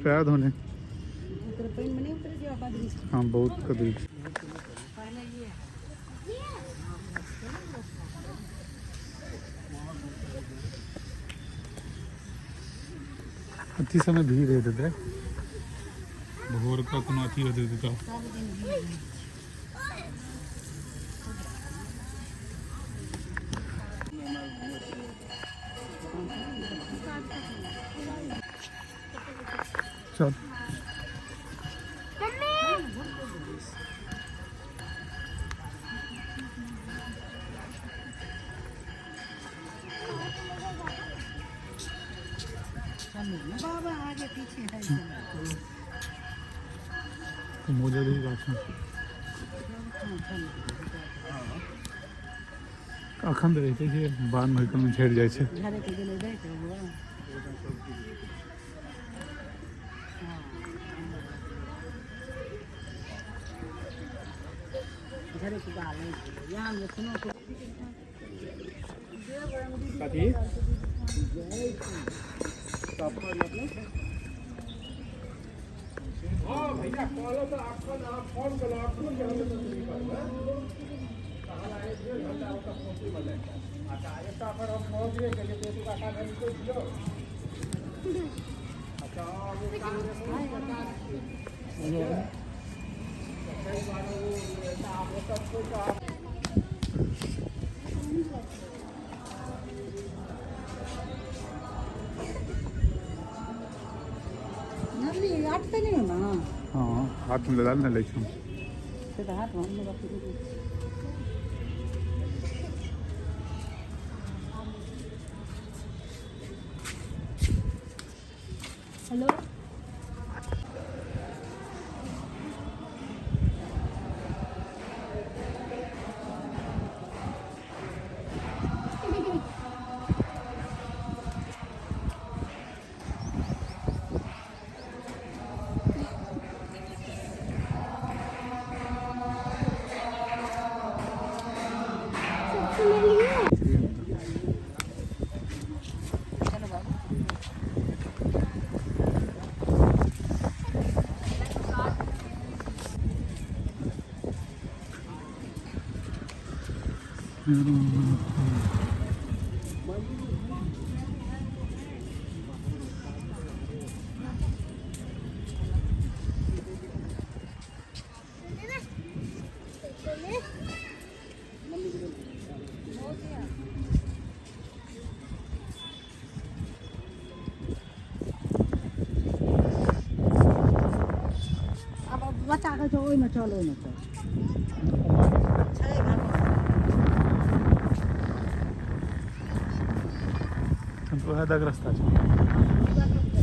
पैर धोने। हाँ बहुत कदरी। अथी समय भीड़ होइत हेतै, भोर कऽ कोनो अथी होइत हेतै तऽ। चल बाबा आगे पीछे है। तो मोजा दही गाछ में अखन तऽ रहिते छै, बादमे कोनो झड़ि जाइ छै। झरे के गेलै दै के हुआ। झरे के गाल है यहाँ में सुनो। कथी? भैया कहलो तो अखन अहाँ फोन केलहुँ, अखन के हम तऽ करबै। 1.5 घंटा ओतऽ पहुँचैमे लागि जायत। अच्छा, एकटा पर हम पहुँचबे केलियै तऽ एतुका काज हम निकलि दियौ। अच्छा, हँ, ओ काज काज छै, ताहि दुआरे ओ आब ओतऽ छोड़ि कऽ आब नरली आठ तऽ नहीं हो ना? हँ, हाथमे लगा ने लै छी। से तऽ हाथ में हम रखी। हेलो। चलो बाबू। आब बच्चा कहै छै ओहिमे चल, ओहिमे चल छै घरमे। वएह दक रास्ता छै।